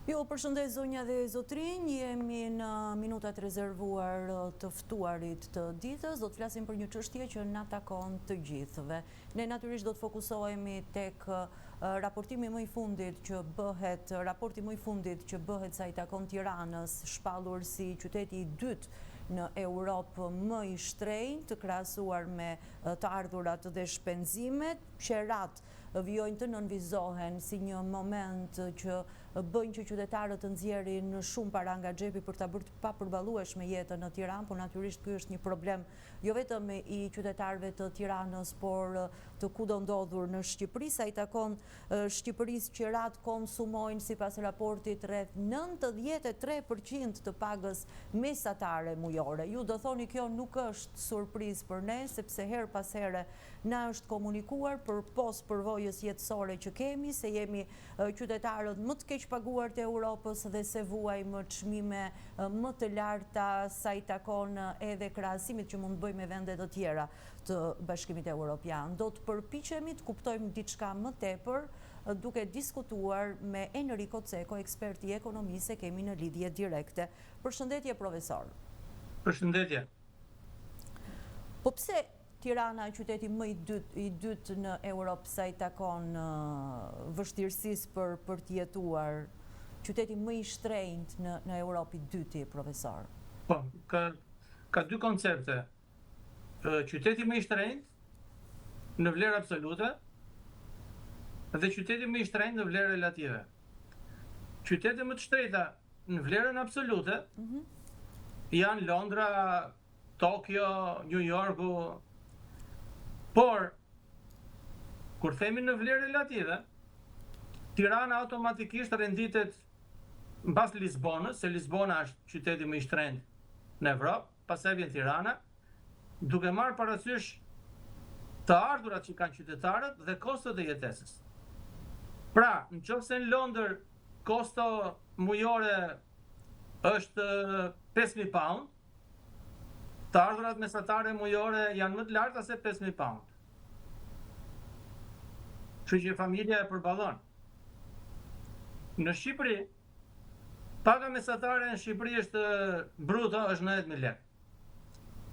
Ju përshëndes zonja dhe zotërinj, jemi në minutat rezervuar të ftuarit të ditës, do të flasim për një çështje që na takon të gjithëve. Ne natyrisht do të fokusohemi tek raportimi më i fundit që bëhet, raporti më i fundit që bëhet sa i takon Tiranës, shpallur si qyteti i dytë në Europë më i shtrenjtë, krahasuar me të ardhurat dhe shpenzimet, qeratë vijojnë të nënvizohen si një moment që bëjnë që qytetarët të nxjerrin shumë para nga xhepi për ta bërë të papërballueshme jetën në Tiranë, por natyrisht ky është një problem jo vetëm i qytetarëve të Tiranës, por të kudondodhur në Shqipëri. Sa i takon Shqipërisë, qeratë konsumojnë sipas raportit rreth 93% të pagës mesatare mujore. Ju do thoni kjo nuk është surprizë për ne, sepse herë pas here Na është komunikuar përpos përvojës jetësore që kemi, se jemi qytetarët më të keqpaguar të Europës dhe se vuajmë çmime më të larta sa i takon edhe krahasimit që mund të bëjmë me vende të tjera të Bashkimit Europian. Do të përpiqemi të kuptojmë diçka më tepër duke diskutuar me Enriko Ceko, ekspert i ekonomisë e kemi në lidhje direkte. Përshëndetje profesor. Përshëndetje. Po pse Tirana qyteti më i dytë i dytë në Europë sa i takon vështirësisë për për të jetuar, qyteti më i shtrenjtë në në Europë i dyti, profesor. Po, ka ka dy koncepte. Qyteti më i shtrenjtë në vlerë absolute dhe qyteti më i shtrenjtë në vlerë relative. Qytete më të shtrenjta në vlerën absolute mm -hmm. janë Londra, Tokio, New Yorku. Por kur themi në vlerë relative, Tirana automatikisht renditet mbas Lisbonës, se Lisbona është qyteti më i shtrenjtë në Evropë, pastaj vjen Tirana, duke marrë parasysh të ardhurat që kanë qytetarët dhe kostot e jetesës. Pra, në qoftë se në Londër kosto mujore është 5000 pound, Të ardhurat mesatare mujore janë më të larta se 5000 pound. Kështu që familja e përballon. Në Shqipëri, paga mesatare në Shqipëri është bruto është 90.000 lekë.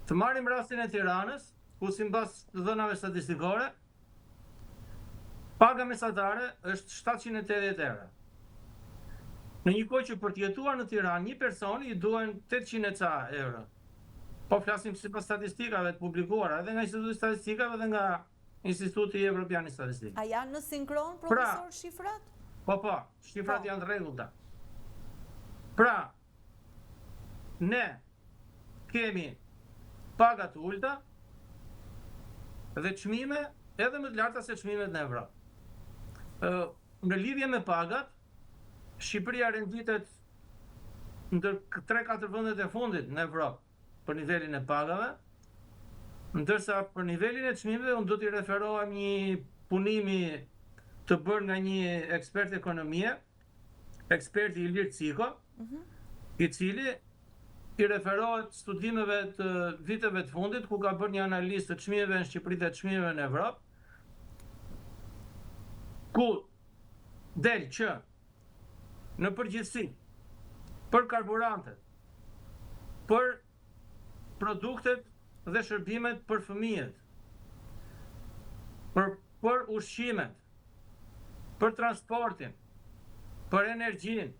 Të marrim rastin e Tiranës, ku simbas të dhënave statistikore, Paga mesatare është 780 euro. Në një kohë që për të jetuar në Tiranë një personi i duhen 800 e ca euro. Po flasim sipas statistikave të publikuara edhe nga Instituti i Statistikave dhe nga Instituti Evropian i Statistikave. A janë në sinkron, pra, profesor, shifrat? Po, po, shifrat po. janë të rregullta. Pra, ne kemi paga të ulëta dhe çmime edhe më të larta se çmimet në Evropë. Në lidhje me pagat, Shqipëria renditet ndër 3-4 vendet e fundit në Evropë për nivelin e pagave, ndërsa për nivelin e çmimeve unë do t'i referohem një punimi të bërë nga një ekspert ekonomie, eksperti Ilir Ciko, mhm. i cili i referohet studimeve të viteve të fundit, ku ka bërë një analizë të çmimeve në Shqipëri dhe çmimeve në Evropë, ku del që në përgjithësi për karburantet, për produktet dhe shërbimet për fëmijët, për për ushqimet, për transportin, për energjinë,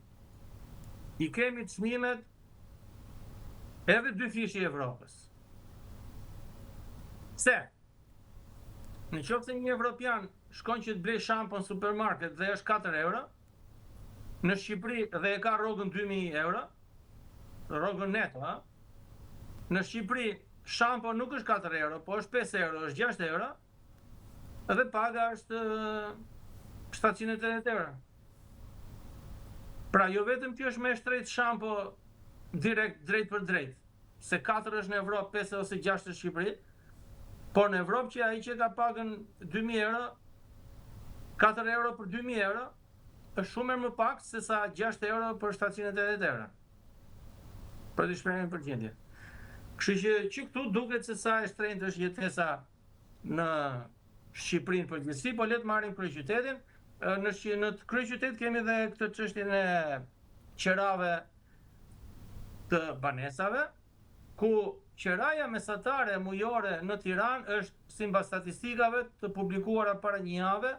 i kemi çmimet edhe dyfishi i Evropës. Pse? Në qoftë se një evropian shkon që të blejë shampo në supermarket dhe është 4 euro, në Shqipëri dhe e ka rrogën 2000 euro, rrogën neto, ha? Në Shqipëri shampo nuk është 4 euro, po është 5 euro, është 6 euro, Dhe paga është 780 euro. Pra jo vetëm që është më e shtrenjtë shampo direkt drejtpërdrejt, se 4 është në Evropë, 5 ose 6 në Shqipëri, por në Evropë që ai që ka pagën 2000 euro, 4 euro për 2000 euro, është shumë herë më pak se sa 6 euro për 780 euro. Për të shprehur për gjendje. Kështu që që këtu duket se sa e shtrenjtë është jetesa në Shqipëri në përgjithësi, po le të marrim kryeqytetin. Në në kryeqytet kemi dhe këtë çështjen e qerave të banesave, ku qeraja mesatare mujore në Tiranë është, simbas statistikave të publikuara para një jave,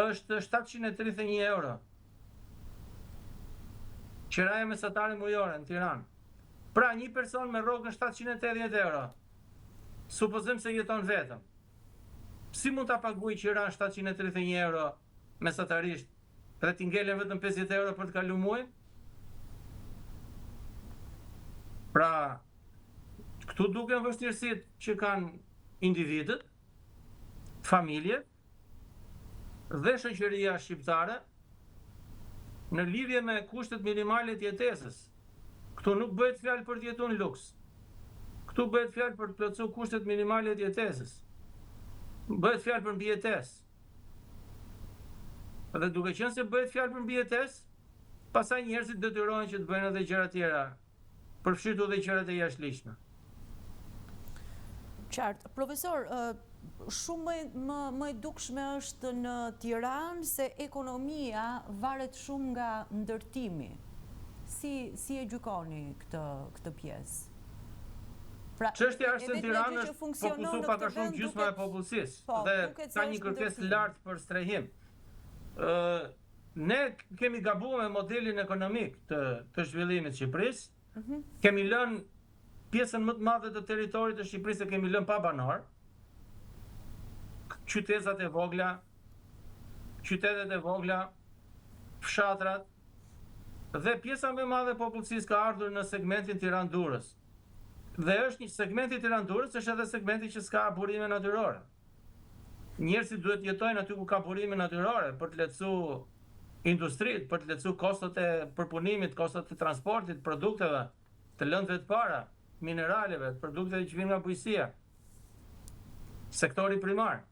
është 731 euro. Qeraja mesatare mujore në Tiranë. Pra një person me rrogën 780 euro, supozojmë se jeton vetëm. Si mund ta paguajë qiranë 731 euro mesatarisht dhe t'i ngelen vetëm 50 euro për të kalu muajin? Pra, këtu duken vështirësitë që kanë individët, familjet dhe shoqëria shqiptare në lidhje me kushtet minimale të jetesës. Këtu nuk bëhet fjalë për të jetuar në luks. Këtu bëhet fjalë për të plotësuar kushtet minimale të jetesës. Bëhet fjalë për mbijetesë. Dhe duke qenë se bëhet fjalë për mbijetesë, pastaj njerëzit detyrohen që të bëjnë edhe gjëra tjera, përfshirë këtu edhe gjërat e jashtëligjshme. Qartë. Profesor, shumë më më e dukshme është në Tiranë se ekonomia varet shumë nga ndërtimi. Si si e gjykoni këtë këtë pjesë? Pra, Çështja është se në Tiranë është fokusu pak a shumë gjysma e popullsisë po, dhe ka një kërkesë të lartë për strehim. Ë ne kemi gabuar me modelin ekonomik të të zhvillimit të Shqipërisë. Mm -hmm. Kemi lënë pjesën më të madhe të territorit të Shqipërisë e kemi lënë pa banorë. Qytezat e vogla, qytetet e vogla, fshatrat dhe pjesa më e madhe e popullsisë ka ardhur në segmentin Tiranë-Durrës. Dhe është një segmenti Tiranë-Durrës është edhe segmenti që s'ka burime natyrore. Njerëzit duhet të jetojnë aty ku ka burime natyrore për të lehtësu industritë, për të lehtësu kostot e përpunimit, kostot e transportit, produkteve, të lëndëve të para, mineraleve, të produkteve që vijnë nga bujqësia. Sektori primar.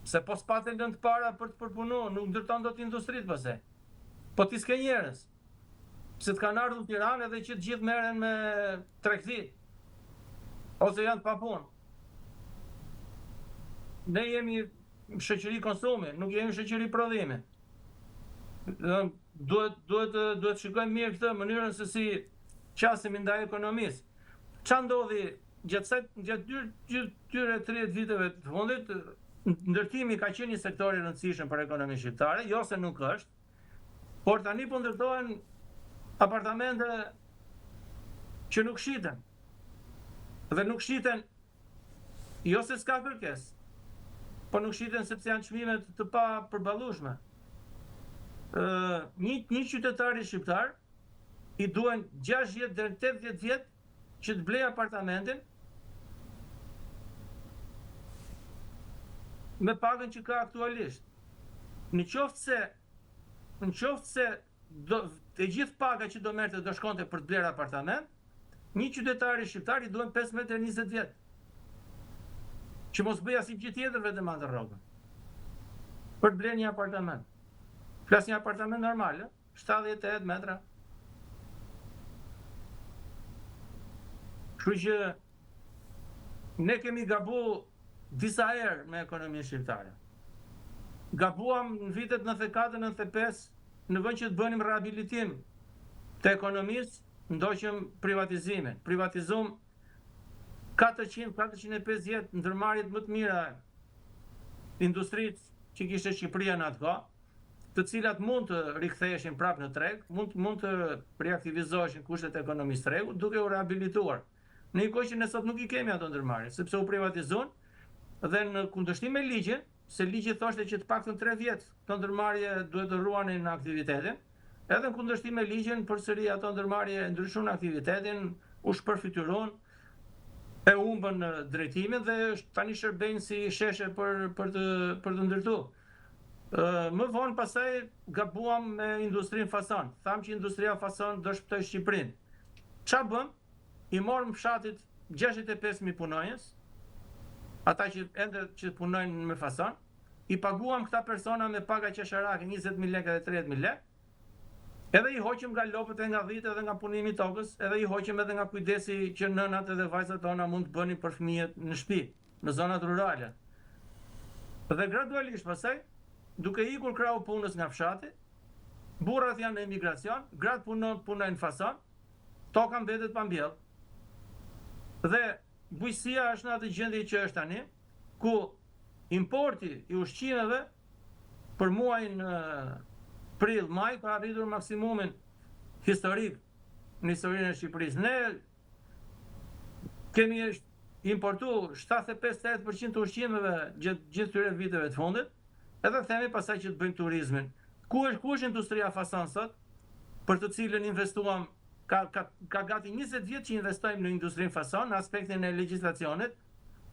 Se po s'pate lëndë të para për të përpunu, nuk ndërton dot industritë pastaj. Po ti s'ke njerëz. Se të kanë ardhur në Tiranë edhe që të gjithë merren me tregti. Ose janë të papunë. Ne jemi shoqëri konsumi, nuk jemi shoqëri prodhimi. Duhet duhet duhet të shikojmë mirë këtë mënyrën se si qasemi ndaj ekonomisë. Ça ndodhi gjatë saj gjatë gjithë këtyre 30 viteve të fundit, ndërtimi ka qenë një sektor i rëndësishëm për ekonominë shqiptare, jo se nuk është, por tani po ndërtohen apartamente që nuk shiten. Dhe nuk shiten jo se s'ka kërkesë, po nuk shiten sepse janë çmime të papërballueshme. Ë një një qytetari shqiptar i duhen 60 deri në 80 vjet që të blejë apartamentin me pagën që ka aktualisht. Në qoftë se në qoftë se do e gjithë paga që do merrte do shkonte për të blerë apartament, një qytetari shqiptar i duhen 15 deri 20 vjet. Që mos bëjë asnjë gjë tjetër vetëm atë rrogën. Për të blerë një apartament. Flas një apartament normal, ë? 78 metra. Kështu që ne kemi gabu disa herë me ekonominë shqiptare. Gabuam në vitet 94, 95, në vend që të bënim rehabilitim të ekonomisë, ndoqëm privatizimin. Privatizum 400, 450 ndërmarrjet më të mira industritë që kishte Shqipëria në atë kohë, të cilat mund të riktheheshin prapë në treg, mund mund të riaktivizoheshin kushtet e ekonomisë tregut duke u rehabilituar. Në një kohë që ne sot nuk i kemi ato ndërmarrje, sepse u privatizuan dhe në kundërshtim me ligjin, se ligji thoshte që të paktën 3 vjet këto ndërmarrje duhet të ruanin aktivitetin, edhe në kundërshtim me ligjin, përsëri ato ndërmarrje ndryshuan aktivitetin, u shpërfytyruan, e humbën drejtimin dhe tani shërbejnë si sheshe për për të për të ndërtuar. Më vonë pastaj gabuam me industrinë fason. Thamë që industria fason do shpëtojë Shqipërinë. Ça bëmë? I morëm fshatit 65.000 punonjës, ata që ende që punojnë me fason, i paguam këta persona me paga qesharake 20.000 lekë dhe 30.000 lekë, edhe i hoqëm nga lopët e nga dhitë edhe nga punimi i tokës, edhe i hoqëm edhe nga kujdesi që nënat edhe vajzat tona mund të bënin për fëmijët në shtëpi, në zonat rurale. Dhe gradualisht pastaj, duke ikur krahu punës nga fshati, Burrat janë në emigracion, gratë punon, punojnë fason, toka mbetet pa mbjellë. Dhe bujqësia është në atë gjendje që është tani, ku importi i ushqimeve për muajin prill, maj ka arritur maksimumin historik në historinë e Shqipërisë. Ne kemi importu 75-80% të ushqimeve gjatë gjithë këtyre viteve të fundit, edhe themi pastaj që të bëjmë turizmin. Ku është ku është industria fason sot, për të cilën investuam ka ka ka gati 20 vjet që investojmë në industrinë fason në aspektin e legjislacionit,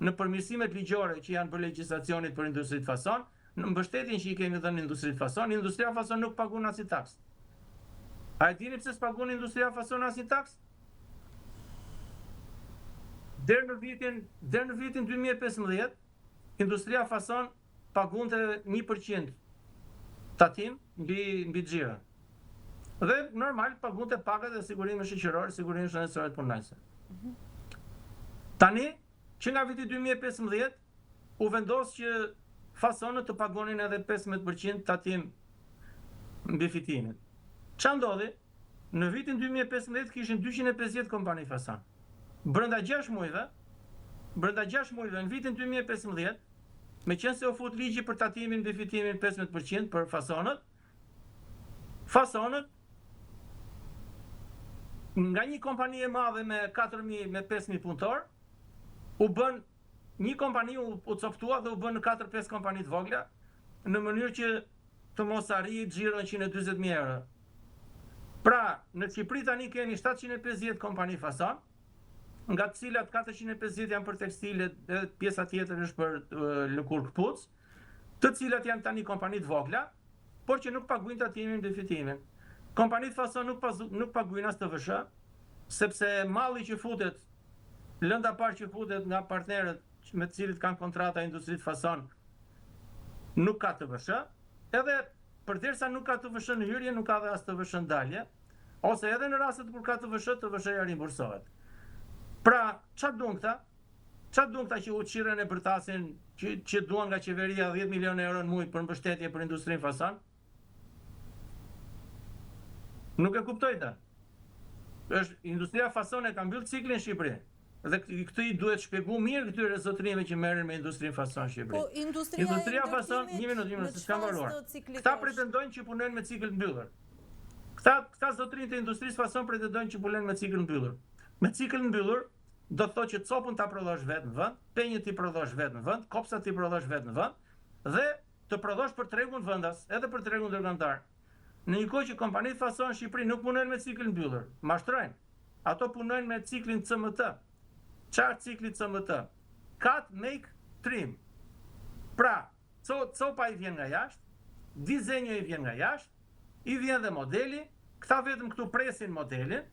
në përmirësimet ligjore që janë bërë legjislacionit për industritë fason, në mbështetjen që i kemi dhënë industrisë fason, industria fason nuk paguan asnjë taksë. A e dini pse s'paguan industria fason asnjë taksë? Deri në vitin deri në vitin 2015, industria fason paguante 1% tatim mbi mbi xhiron. Dhe normal paguante pagat e sigurime shoqërore, sigurime shëndetësore të punonjësve. Mhm. Tani, që nga viti 2015 u vendos që fasonët të paguanin edhe 15% tatim mbi fitimin. Ça ndodhi? Në vitin 2015 kishim 250 kompani fason. Brenda 6 muajve, brenda 6 muajve në vitin 2015, meqenëse u fut ligji për tatimin mbi fitimin 15% për fasonët, fasonët nga një kompani e madhe me 4000 me 5000 punëtor, u bën një kompani u, u coptua dhe u bën në 4-5 kompani të vogla, në mënyrë që të mos arrijë xhiron 140.000 euro. Pra, në Shqipëri tani kemi 750 kompani fason, nga të cilat 450 janë për tekstile dhe pjesa tjetër është për lëkurë këpucë, të cilat janë tani kompani të vogla, por që nuk paguajnë tatimin mbi fitimin. Kompanitë fason nuk pazu, nuk paguajnë as TVSH, sepse malli që futet, lënda parë që futet nga partnerët me të cilët kanë kontrata industritë fason nuk ka TVSH, edhe përderisa nuk ka TVSH në hyrje, nuk ka dhe as TVSH në dalje, ose edhe në rastet kur ka TVSH, TVSH-ja rimbursohet. Pra, ça duan këta? Ça duan këta që u çirren e bërtasin, që, që duan nga qeveria 10 milion euro në muaj për mbështetje për industrinë fason? Nuk e kuptoj ta. Është industria fason e ka mbyll ciklin në Shqipëri. Dhe këtë i duhet shpjegu mirë këtyre zotërinjve që merren me industrinë fason në Shqipëri. Po industria, industria fason, një minutë, një minutë, s'kam mbaruar. Këta pretendojnë që punojnë me cikël të mbyllur. Këta këta zotërinj të industrisë fason pretendojnë që punojnë me cikël të mbyllur. Me cikël të mbyllur do të thotë që copën ta prodhosh vetë në vend, penjët t'i prodhosh vetë në vend, kopsat t'i prodhosh vetë në vend dhe të prodhosh për tregun vendas, edhe për tregun ndërkombëtar. Në një kohë që kompanitë fason në Shqipëri nuk punojnë me cikël mbyllur, mashtrojnë. Ato punojnë me ciklin CMT. Çfarë cikli CMT? Cut, make, trim. Pra, co, copa i vjen nga jashtë, dizenjo i vjen nga jashtë, i vjen dhe modeli, këta vetëm këtu presin modelin,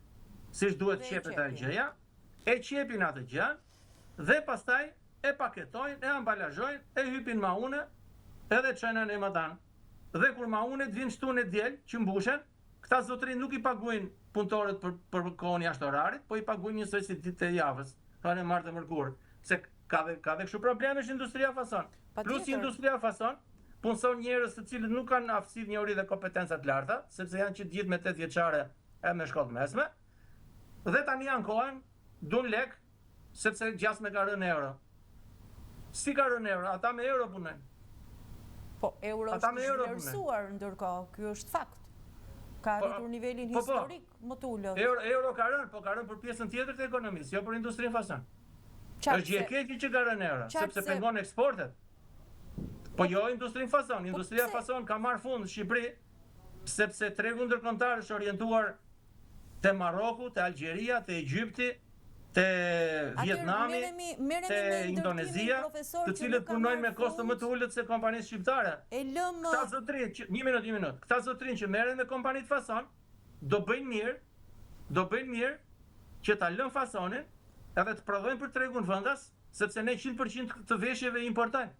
siç duhet qepet ajo gjëja, e qepin atë gjë, dhe pastaj e paketojnë, e ambalazhojnë, e hypin maune, edhe çojnë anej matanë. Dhe kur maunet vinë shtunë e diel, që mbushen, këta zotërinj nuk i paguajnë punëtorët për për kohën jashtë orarit, po i paguajnë njësoj si ditët e javës, hënë, martë e mërkurë, se ka dhe ka dhe kështu problemesh industria fason. Plus industria fason punëson njerëz të cilët nuk kanë aftësi, njohuri dhe kompetenca të larta, sepse janë që të gjithë me 8 vjeçare e me shkollë mesme. Dhe tani ankohen, duan lek, sepse gjasme ka rënë euro. Si ka rënë euro? Ata me euro punojnë. Po, euro Ata është zhvlerësuar ndërkohë, ky është fakt. Ka po, arritur nivelin po, po. historik më të ulët. Euro, euro ka rënë, po ka rënë për pjesën tjetër të ekonomisë, jo për industrinë fason. Është gjë e keqe që ka rënë euro, sepse pengon eksportet. Po jo industrinë fason, industria fason ka marrë fund në Shqipëri, sepse tregu ndërkombëtar është orientuar te Maroku, te Algjeria, te Egjipti, te Vietnami, te Indonezia, të cilët punojnë me kosto më të ulët se kompanitë shqiptare. E lëmë Këta zotërinj, që, një minutë, një minutë. Këta zotërinj që merren me kompanitë fason, do bëjnë mirë, do bëjnë mirë që ta lënë fasonin edhe të prodhojnë për tregun vendas, sepse ne 100% të veshjeve importojmë.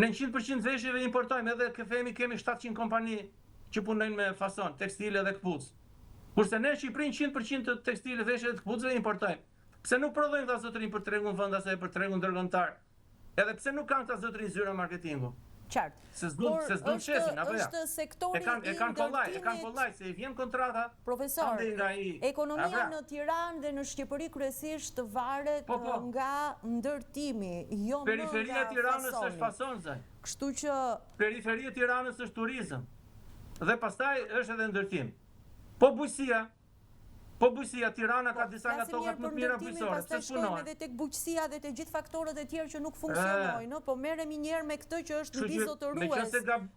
Ne 100% veshjeve importojmë edhe themi kemi 700 kompani që punojnë me fason, tekstile dhe këpucë. Kurse ne në Shqipëri 100% të tekstile, veshjeve dhe këpucëve importojmë. Pse nuk prodhojnë këta zotërinj për tregun vendas e për tregun ndërkombëtar? Edhe pse nuk kanë këta zotërinj zyra marketingu? Qartë. Se s'dun, se s'dun shesin, apo ja? Është sektori i ndërtimit... E kanë kollaj, e kanë kollaj, se i vjen kontrata... Profesor, ekonomia në Tiranë dhe në Shqipëri kryesisht varet po, po. nga ndërtimi, jo më nga fasoni. Periferia e Tiranës është fason, zonjë. Kështu që... Periferia e Tiranës është turizëm. Dhe pastaj është edhe ndërtim. Po bujqësia, Po bujqësia, Tirana ka po, disa nga tokat më të mira bujqësore, pse s'punohen? Pastaj shkojmë edhe tek bujqësia dhe te gjithë faktorët e tjerë që nuk funksionojnë, po merremi një herë me këtë që është mbizotërues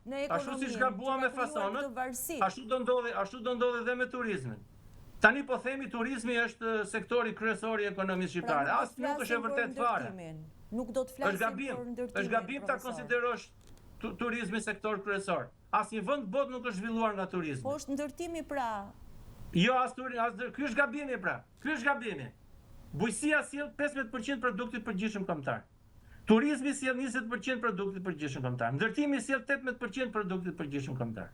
në ekonomi. Ashtu siç gabuam me fasonët, ashtu do ndodhi, ashtu do ndodhi dhe me turizmin. Tani po themi turizmi është sektori kryesor i ekonomisë pra, shqiptare. As nuk është e vërtetë fare. Nuk do të flasim për ndërtimin. Është gabim ta konsiderosh turizmin sektor kryesor. Asnjë vend botë nuk është zhvilluar nga turizmi. Po është ndërtimi pra. Jo, as turi, as ndër, ky është gabimi pra. Ky është gabimi. Bujqësia sjell 15% produktit përgjithshëm kombëtar. Turizmi sjell 20% produktit përgjithshëm kombëtar. Ndërtimi sjell 18% produktit përgjithshëm kombëtar.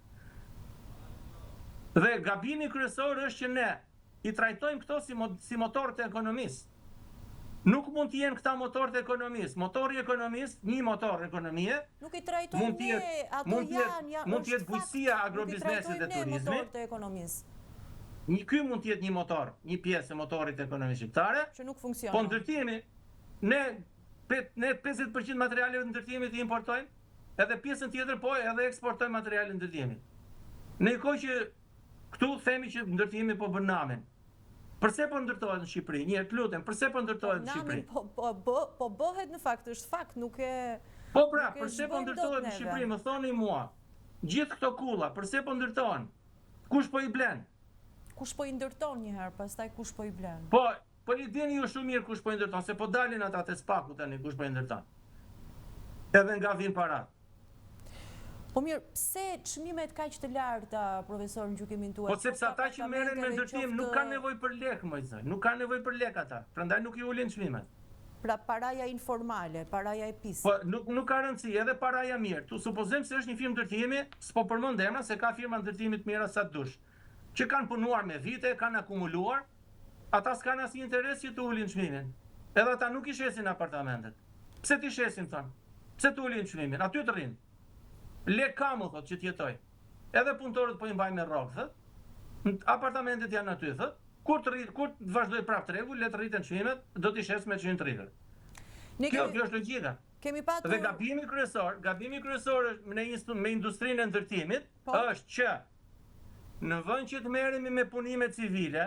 Dhe gabimi kryesor është që ne I trajtojmë këto si si motorë të ekonomisë. Nuk mund të jenë këta motorë të ekonomisë. Motori i ekonomisë, një motor ekonomie, Nuk i trajtojmë mund të ne, jetë ato mund të jetë janë, ja, mund të është jetë bujqësia, fakt, nuk i agrobiznesi trajtojmë dhe ne turizmi. motorë të ekonomisë. Një ky mund të jetë një motor, një pjesë e motorit të ekonomisë shqiptare. Që nuk Po funksionon. ndërtimi, ne pe, ne 50% materialeve të ndërtimit i importojmë, edhe pjesën tjetër po edhe eksportojmë materiale ndërtimi. Në një kohë që Këtu themi që ndërtimi po bën namin. Përse po ndërtohet në Shqipëri? Një herë, të lutem, përse po ndërtohet në Shqipëri? Namin po po bë, po bëhet në fakt, është fakt, nuk e Po pra, nuk e përse po zhbëjmë dot ndërtohet në neve. Shqipëri, më thoni mua. Gjithë këto kulla, përse po ndërtohen? Kush po i blen? Kush po i ndërton një herë, pastaj kush po i blen? Po, po i dini ju shumë mirë kush po i ndërton, se po dalin ata te SPAK-u tani kush po i ndërton. Edhe nga vijnë paratë. Po mirë, pse çmimet kaq të larta, profesor, në gjykimin tuaj? Po sepse ata që merren me ndërtim nuk kanë nevojë për lekë, moj zonjë, nuk kanë nevojë për lekë ata, prandaj nuk i ulin çmimet. Pra paraja informale, paraja e pistë. Po nuk nuk ka rëndësi, edhe paraja mirë. Tu supozojmë se është një firmë ndërtimi, s'po përmend emra se ka firma ndërtimi të mira sa të dush, që kanë punuar me vite, kanë akumuluar, ata s'kanë asnjë interes që të ulin çmimin. Edhe ata nuk i shesin apartamentet. Pse t'i shesim thonë? Pse të ulin çmimin? Aty të rrinë. Lek kam, u thotë, që të jetoj. Edhe punëtorët po i mbaj me rrogë, thotë. Apartamentet janë aty, thotë. Kur të rrit, kur të vazhdojë prapë tregu, le të rriten çmimet, do t'i shes me çmim të rritur. Ne Kjo, kemi kjo është logjika. kemi Dhe patur gabimi kryesor, gabimi kryesor është me instu, me industrinë e ndërtimit, po, është që në vend që të merremi me punime civile,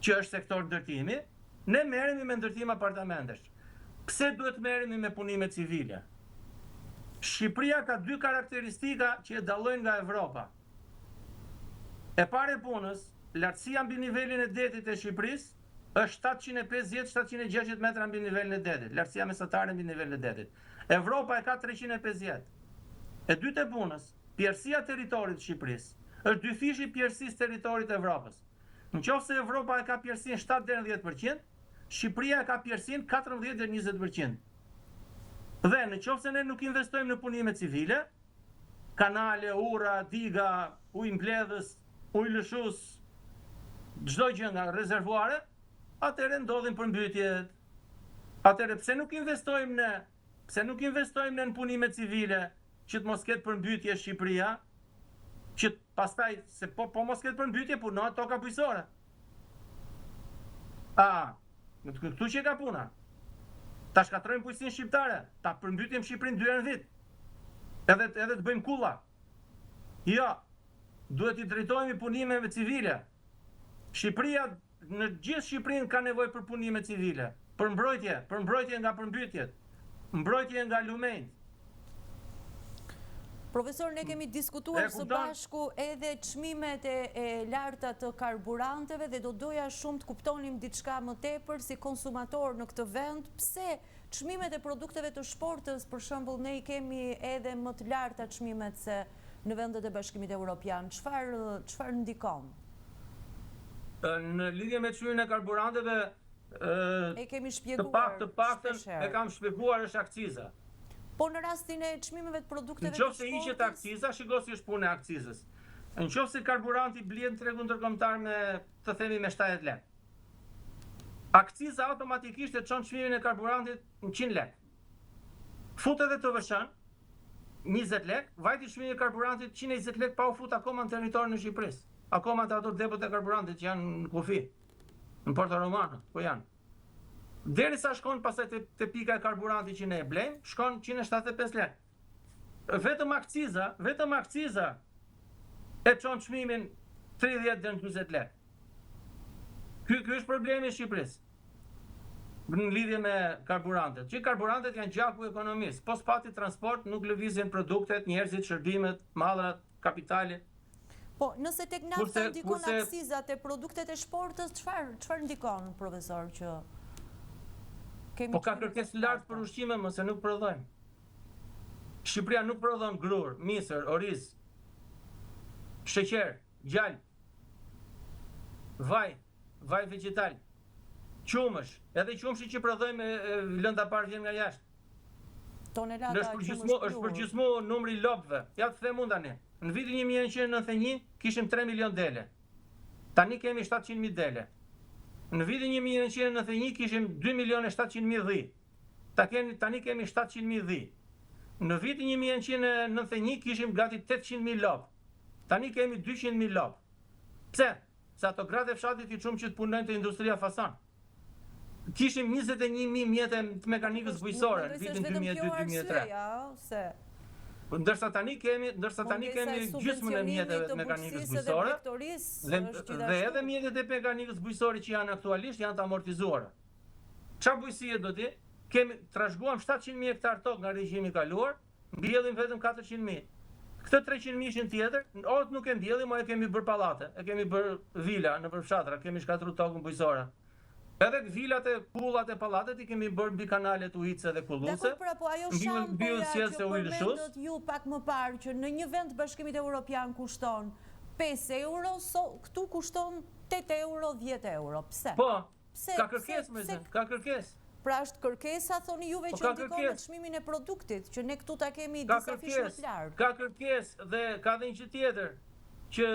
që është sektor ndërtimi, ne merremi me ndërtim apartamentesh. Pse duhet të merremi me punime civile? Shqipëria ka dy karakteristika që e dallojnë nga Evropa. E para e punës, lartësia mbi nivelin e detit e Shqipërisë është 750-760 metra mbi nivelin e detit, lartësia mesatare mbi nivelin e detit. Evropa e ka 350. E dyta e punës, pjerrësia e territorit të Shqipërisë është dyfishi i pjerrësisë së territorit të Evropës. Në qoftë se Evropa e ka pjerrësinë 7 deri në 10 për qind, Shqipëria e ka pjerrësinë 14 deri në 20 për qind. Dhe në qoftë se ne nuk investojmë në punime civile, kanale, ura, diga, ujëmbledhës, ujëlëshues, çdo gjë nga rezervuare, atëherë ndodhin përmbytjet. Atëherë pse nuk investojmë ne Pse nuk investojmë ne në punime civile që të mos ketë përmbytje Shqipëria, që pastaj se po po mos ketë përmbytje punohet toka bujqësore. A, në të këtu që e ka puna. Ta shkatërrojmë bujqësinë shqiptare, ta përmbytim Shqipërinë dy herë në vit. Edhe edhe të bëjmë kulla. Jo, duhet t'i drejtohemi punimeve civile. Shqipëria Në gjithë Shqipërinë ka nevojë për punime civile, për mbrojtje, për mbrojtje nga përmbytjet, mbrojtje nga lumenjtë. Profesor, ne kemi diskutuar së bashku edhe çmimet e, e larta të karburanteve dhe do doja shumë të kuptonim diçka më tepër si konsumator në këtë vend, pse çmimet e produkteve të shportës, për shembull, ne i kemi edhe më të larta çmimet se në vendet e Bashkimit Evropian. Çfarë çfarë ndikon? Në lidhje me çmimin e karburanteve, E kemi të pak shpjeguar të paktën shpesh e herë. kam shpjeguar është akciza. Po në rastin e çmimeve të Në produkteve të qoftë se hiqet shportës? akciza, shiko si është puna e akcizës. Në qoftë se karburanti blihet në tregun ndërkombëtar me, të themi me 70 lekë. Akciza automatikisht e çon çmimin e karburantit në 100 lekë. Fut edhe TVSH-n. 20 lek, vajti çmimi i karburantit 120 lek pa u fut akoma në territorin e Shqipërisë. Akoma te ato depot e karburantit që janë në kufi, në Porto Romano, ku janë. Derisa shkon pastaj te, te pika e karburantit që ne e blejmë, shkon 175 lek. Vetëm akciza, vetëm akciza e çon çmimin 30 deri në 40 lek. Ky ky është problemi i Shqipërisë në lidhje me karburantet. Që karburantet janë gjaku i ekonomisë. Po s'pati transport, nuk lëvizin produktet, njerëzit, shërbimet, mallrat, kapitali. Po, nëse tek nafta ndikon akciza te produktet e shportës, çfarë çfarë ndikon profesor që kemi Po ka kërkesë të lartë për ushqime, më se nuk prodhojmë. Shqipëria nuk prodhon grurë, misër, oriz, sheqer, gjalpë, vaj, vaj vegjetal, qumësh, edhe qumështi që prodhojmë lënda e parë vjen nga jashtë. Tonelata është përgjysmu, është përgjysmu numri i lopëve. Ja të them unë tani. Në vitin 1991 kishim 3 milion dele. Tani kemi 700.000 dele. Në vitin 1991 kishim 2 milion e 700 mijë dhi. Ta keni, tani kemi 700.000 dhi. Në vitin 1991 kishim gati 800.000 lopë. Tani kemi 200.000 lopë. Pse? Se ato gratë e fshatit i çuam që të punojnë te industria fason. Kishim 21.000 mjete të mekanikës bujqësore në vitin 2002-2003. Se Ndërsa tani kemi, ndërsa tani kemi gjysmën e mjeteve të mekanikës bujqësore dhe, dhe edhe mjetet e mekanikës bujqësore që janë aktualisht janë të amortizuara. Ça bujqësie do ti? Kemi trashëguam 700.000 hektar tokë nga regjimi i kaluar, Mbjellim vetëm 400.000. Këtë 300 mijëshin tjetër, o nuk e mbjellim, o e kemi bërë pallate, e kemi bërë vila nëpër fshatra, kemi shkatërru tokën bujqësore. Edhe vilat e kullat e pallatet i kemi bërë mbi kanalet ujitëse dhe kulluese, Dakord, pra po ajo mbi mbi shampoja që përmendët ju pak më parë që në një vend të Bashkimit Europian kushton 5 euro, so, këtu kushton 8 euro, 10 euro. Pse? Po, Pse, ka kërkesë, më zë, ka kërkesë. Pra është kërkesa, thoni juve po që ndikon në çmimin e produktit, që ne këtu ta kemi disafish më të lartë. Ka kërkesë dhe ka dhe një gjë tjetër, që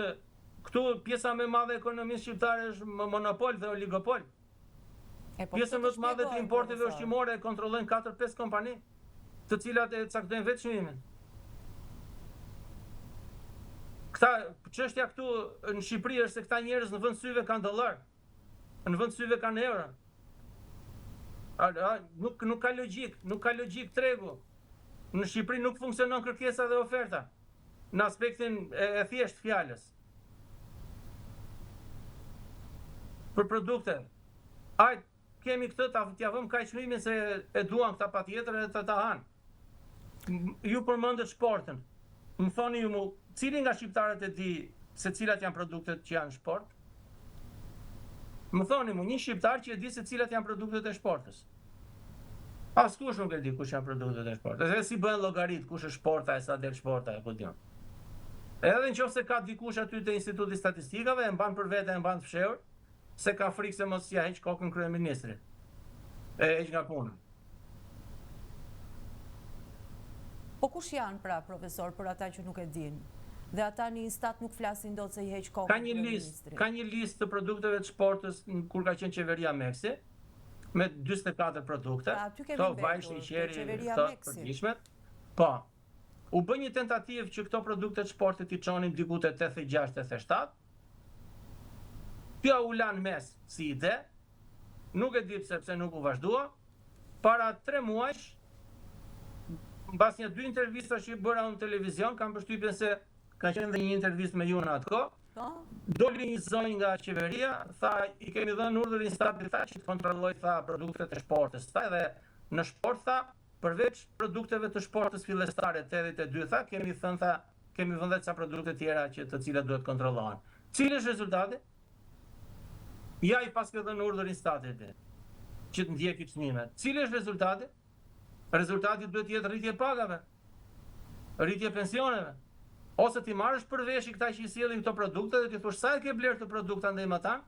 këtu pjesa më e madhe e ekonomisë shqiptare është monopol dhe oligopol. E po Pjesën më të madhe të importeve ushqimore e kontrollojnë 4-5 kompani, të cilat e caktojnë vetë çmimin. Këta, çështja këtu në Shqipëri është se këta njerëz në vend syve kanë dollar. Në vend syve kanë euro. A, a, nuk, nuk ka logjikë, nuk ka logjikë tregu. Në Shqipëri nuk funksionon kërkesa dhe oferta. Në aspektin e, e thjeshtë fjalës. Për produkte. Ajt, kemi këtë ta t'ia vëmë kaq çmimin se e duan këta patjetër edhe ta ta hanë. Ju përmendët shportën. Më thoni ju mu, cili nga shqiptarët e di se cilat janë produktet që janë në shportë? Më thoni mu, një shqiptar që e di se cilat janë produktet e shportës. Askush nuk e di kush janë produktet e shportës. Edhe si bëhen llogaritë, kush është shporta e sa del shporta e ku di unë. Edhe në qoftë se ka dikush aty te Instituti i Statistikave, e mban për vete, e mban të fshehur, se ka frikë se mos ia heq kokën kryeministrit. E heq nga puna. Po kush janë pra, profesor, për ata që nuk e dinë? Dhe ata në Instat nuk flasin dot se i heq kokën Ka një listë, ka një listë të produkteve të shportës kur ka qenë qeveria Meksi, me 44 produkte. Pra, aty kemi mbetur, vaj, sheqeri, këto përditshmet. Po. U bë një tentativë që këto produkte të shportit t'i çonin diku te 86, 87. Kjo u la në mes si ide, nuk e di pse pse nuk u vazhdua. Para 3 muajsh, mbas një dy intervistash që bëra unë në televizion, kam përshtypjen se ka qenë dhe një intervistë me ju në atë kohë. Po. Doli një zonjë nga qeveria, tha i kemi dhënë urdhër Instatit tha që të kontrollojë tha produktet e shportës, tha edhe në shportë tha përveç produkteve të shportës fillestare 82 tha kemi thënë tha kemi vënë dhe ca produkte tjera që të cilat duhet kontrollohen. Cili është rezultati? Ja i paske dhënë urdhër Instatit që të ndjeki çmimet. Cili është rezultati? Rezultati duhet të jetë rritje e pagave, rritje e pensioneve. Ose t'i marrësh për veshi këta që i sjellin këto produkte dhe t'i thuash sa e ke blerë këtë produkt andej matanë,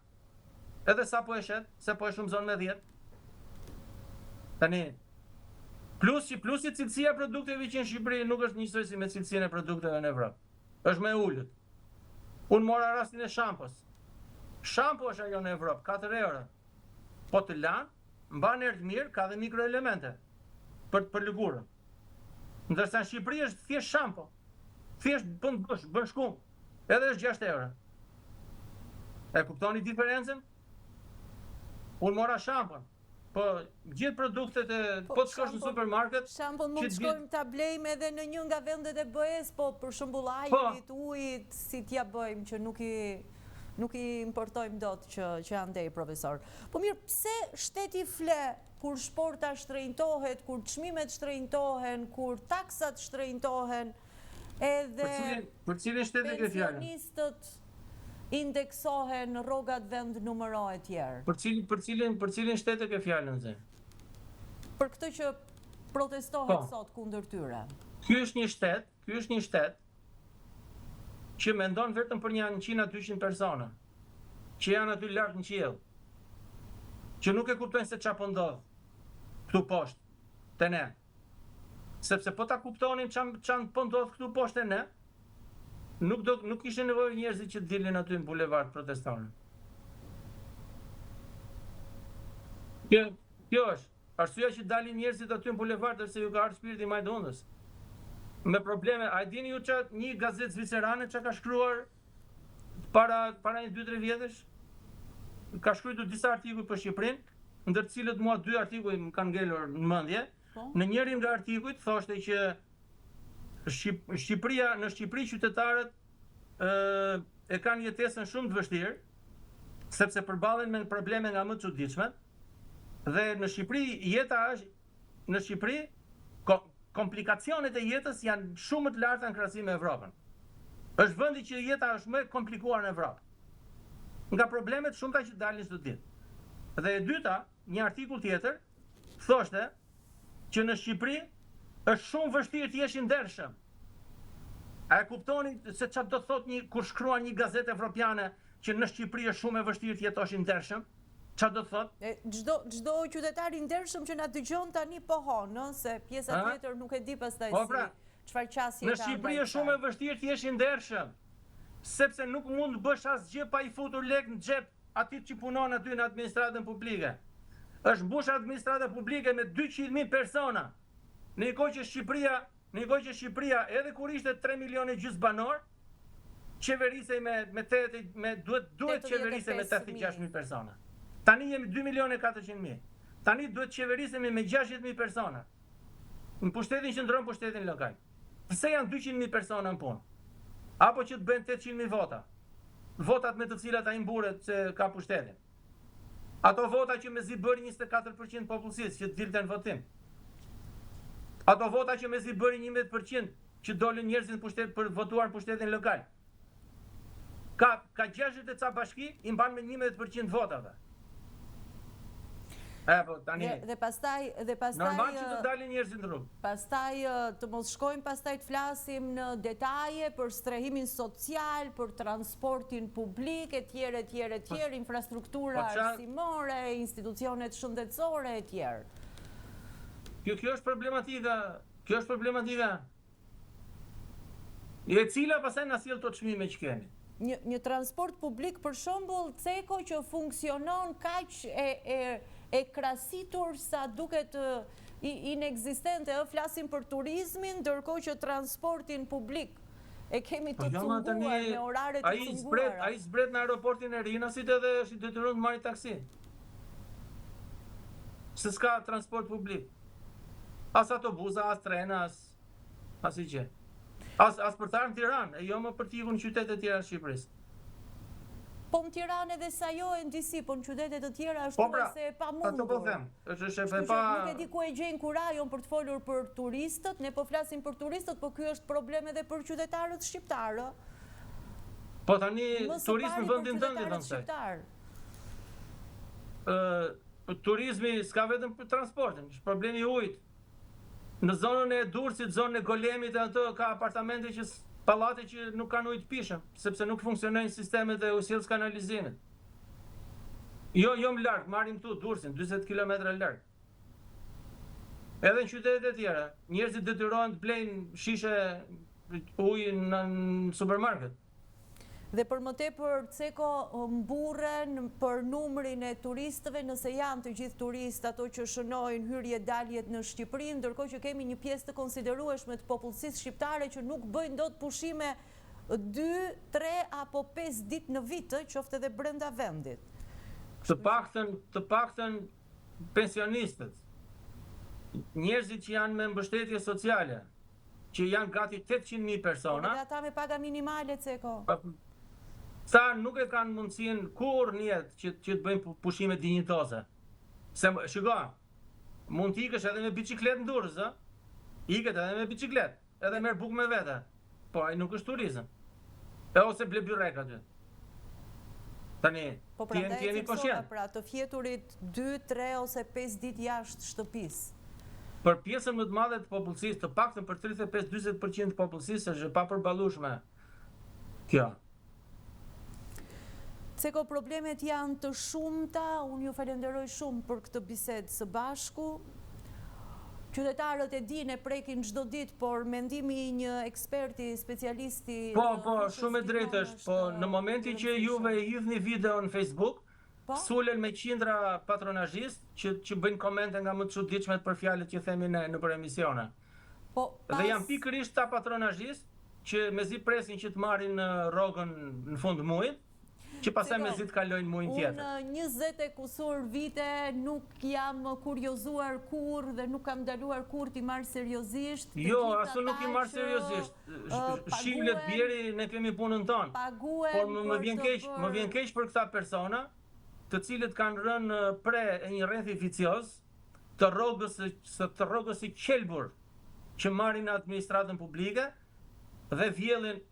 edhe sa po e shet, se po e shumëzon me 10. Tani, plus që plus që cilësia e produkteve që në Shqipëri nuk është njësoj si me cilësinë e produkteve në Evropë. Është më e ulët. Unë mora rastin e shampos. Shampo është ajo në Evropë, 4 euro. Po të lan, mban erë të mirë, ka dhe mikroelemente për për lëkurën. Ndërsa në Shqipëri është thjesht shampo. Thjesht bën dush, bën shkumë. Edhe është 6 euro. E kuptoni diferencën? Unë mora shampon. Po gjithë produktet e po, po të shkosh në supermarket, shampon mund të shkojmë ta blejmë edhe në një nga vendet e BE-së, po për shembull po. ajrit, ujit, si t'ia bëjmë që nuk i nuk i importojmë dot që që andej profesor. Po mirë, pse shteti fle kur shporta shtrenjtohet, kur çmimet shtrenjtohen, kur taksat shtrenjtohen, edhe për cilin shtet e ke fjalën? Pensionistët indeksohen, rrogat vendnumëro e tjerë. Për cilin për cilin për cilin shtet e ke fjalën ze? Për këtë që protestohet po. sot kundër tyre. Ky është një shtet, ky është një shtet që mendon vetëm për një 100 a 200 persona që janë aty lart në qiell. Që nuk e kuptojnë se ça po ndodh këtu poshtë te ne. Sepse po ta kuptonin ça ça po ndodh këtu poshtë te ne, nuk do nuk kishin nevojë njerëzit që të dilnin aty në bulevard të protestonin. Kjo kjo është arsyeja që dalin njerëzit aty në bulevard është se ju ka ardhur shpirti majë të hundës. Me probleme, a e dini ju ça një gazetë zvicerane ça ka shkruar para para një 2-3 vjetësh? Ka shkruar disa artikuj për Shqipërinë, ndër të cilët mua dy artikuj më kanë ngelur në mendje. Po. Në njërin nga artikujt thoshte që Shqip, Shqipëria në Shqipëri qytetarët ë e kanë jetesën shumë të vështirë, sepse përballen me probleme nga më të çuditshmet dhe në Shqipëri jeta është në Shqipëri ko, komplikacionet e jetës janë shumë më të larta në krahasim me Evropën. Është vendi që jeta është më e komplikuar në Evropë. Nga problemet shumta që dalin çdo ditë. Dhe e dyta, një artikull tjetër thoshte që në Shqipëri është shumë vështirë të jesh i ndershëm. A e kuptoni se çfarë do të thotë një kur shkruan një gazetë evropiane që në Shqipëri është shumë e vështirë të jetosh i ndershëm? Çfarë do të thotë? Çdo çdo qytetar i ndershëm që na dëgjon tani pohon, ëh, se pjesa tjetër nuk e di pastaj po, pra, si çfarë qasje ka. Në Shqipëri është shumë e vështirë të jesh i ndershëm, sepse nuk mund të bësh asgjë pa i futur lekë në xhep atij që punon aty në administratën publike. Është mbush administrata publike me 200.000 persona. Në një kohë që Shqipëria, në një kohë që Shqipëria edhe kur ishte 3 milionë e gjysmë banorë, qeverisej me me 80 me duhet duhet qeverisej me 86000 persona. Tani jemi 2 milionë e 400 mijë. Tani duhet qeverisemi me 60000 persona. Në pushtetin qendror, pushtetin lokal. Pse janë 200.000 persona në punë? Apo që të bëjnë 800.000 vota? Votat me të cilat ai mburret se ka pushtetin. Ato vota që mezi bëri 24% popullsisë që të dilte në votim. Ato vota që mezi bëri 11% që dolën njerëzit në pushtet për votuar në pushtetin lokal. Ka ka 60 e ca bashki i mban me 11% votave. E po tani. Dhe, dhe pastaj dhe pastaj Normal që të dalin njerëzit në rrugë. Pastaj të mos shkojmë pastaj të flasim në detaje për strehimin social, për transportin publik etj etj etj, po, infrastruktura po arsimore, institucionet shëndetësore etj. Kjo kjo është problematika, kjo është problematika. E cila pastaj na sjell këto çmime që kemi. Një një transport publik për shembull Ceko që funksionon kaq e e e krasitur sa duket inekzistente ë flasim për turizmin ndërkohë që transportin publik e kemi po të jo, cunguar me orare të cunguara. Ai zbret në aeroportin e Rinasit edhe është i detyruar të marrë taksi. Se s'ka transport publik. As autobusa, as trena, as Asgjë. As as për të ardhur në Tiranë, e jo më për të ikur në qytete të tjera të Shqipërisë. Po në Tiranë edhe sajohen disi, po në qytete të tjera është po pra, thuajse e pamundur. Ato po them, është është e pa Nuk e di ku e gjejnë kurajon për të folur për turistët, ne po flasim për turistët, po ky është problem edhe për qytetarët shqiptarë. Po tani turizmi në vendin tënd i thonë se. Ë turizmi s'ka vetëm për transportin, është problemi i ujit. Në zonën e Durrësit, zonën e Golemit e ato ka apartamente që pallate që nuk kanë ujë të pijshëm, sepse nuk funksionojnë sistemet e ujësjellës kanalizimit. Jo, jo më larg, marrim këtu Durrësin, 40 kilometra larg. Edhe në qytetet e tjera, njerëzit detyrohen të blejnë shishe uji në, në supermarket. Dhe për më tepër Ceko mburren për numrin e turistëve nëse janë të gjithë turistë ato që shënojnë hyrje daljet në Shqipëri, ndërkohë që kemi një pjesë të konsiderueshme të popullsisë shqiptare që nuk bëjnë dot pushime dy, tre apo pesë ditë në vit, ë, qoftë edhe brenda vendit. Të paktën, të paktën pensionistët, njerëzit që janë me mbështetje sociale, që janë gati 800.000 persona. Po edhe ata me paga minimale, Ceko. Sa nuk e kanë mundësinë kurrë në jetë që, që të bëjnë pushime dinjitoze. Se, shiko, mund të ikësh edhe me biçikletë në Durrës, ë? Iket edhe me biçikletë, edhe merr bukë me vete. Po, ai nuk është turizëm. E ose ble byrek aty. Tani, po ti jeni koshientë. Pra, të fjeturit 2, 3 ose 5 ditë jashtë shtëpisë. Për pjesën më të madhe të popullsisë, të paktën për 35-40% të popullsisë është e papërballueshme kjo. Ceko, problemet janë të shumta, unë ju falenderoj shumë për këtë bisedë së bashku. Qytetarët e dinë e prekin çdo ditë, por mendimi i një eksperti, specialisti Po, po, shumë e drejtë është, po në momentin që juve e hidhni video në Facebook, po? sulen me qindra patronazhistë që që bëjnë komente nga më të çuditshmet për fjalët që themi ne nëpër emisione. Po, pas... Dhe janë pikërisht këta patronazhistë që mezi presin që të marrin rrogën në fund të muajit, që pastaj mezi të kalojnë muajin tjetër. Unë 20 e kusur vite nuk jam kuriozuar kurrë dhe nuk kam ndaluar kurrë t'i marr seriozisht. Jo, as unë nuk i marr seriozisht. Shiu le të bjeri, ne kemi punën tonë. Por më vjen keq, më vjen keq për këta persona, të cilët kanë rënë pre e një rrethi vicioz të rrogës së të rrogës së qelbur që marrin në administratën publike dhe vjellin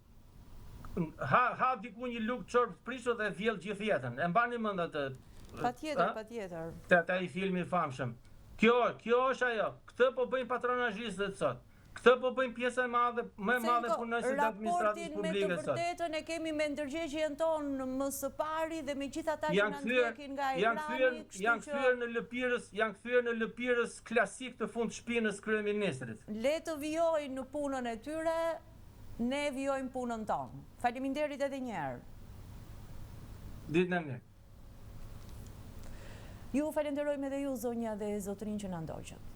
Ha ha diku një lugë çorbë të prishur dhe vjell gjithë jetën. E mbani mend atë? Patjetër, patjetër. Te te ai filmi i famshëm. Kjo, kjo është ajo. Këtë po bëjnë patronazhistët sot. Këtë po bëjnë pjesa e madhe, më e madhe e punonjësve të administratës publike sot. Raportin me të vërtetën e kemi me ndërgjegjen tonë më së pari dhe me gjithë ata që na ndjekin nga ekrani, kështu që janë kthyer në lëpirës, janë kthyer në lëpirës klasik të fund shpinës kryeministrit. Le të vijojnë në punën e tyre, Ne vijojmë punën tonë. Faleminderit edhe një herë. Ditën e mirë. Ju falenderojmë edhe ju zonja dhe zotërinj që na ndoqët.